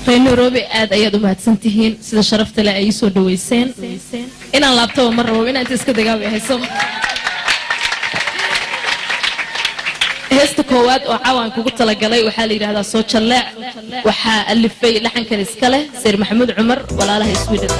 Reer Nairobi, aad ayaad u mahadsantihiin sida sharafta leh ay ii soo dhaweyseen. Inaan laabtaba ma rabo, inaan inta iska dagaabay hayso. Heesta koowaad oo caawaan kugu talagalay waxaa la yidhahdaa Soo Jalleec. Waxaa alifay laxankan iska leh Sayr Maxamuud Cumar, walaalaha Sweden.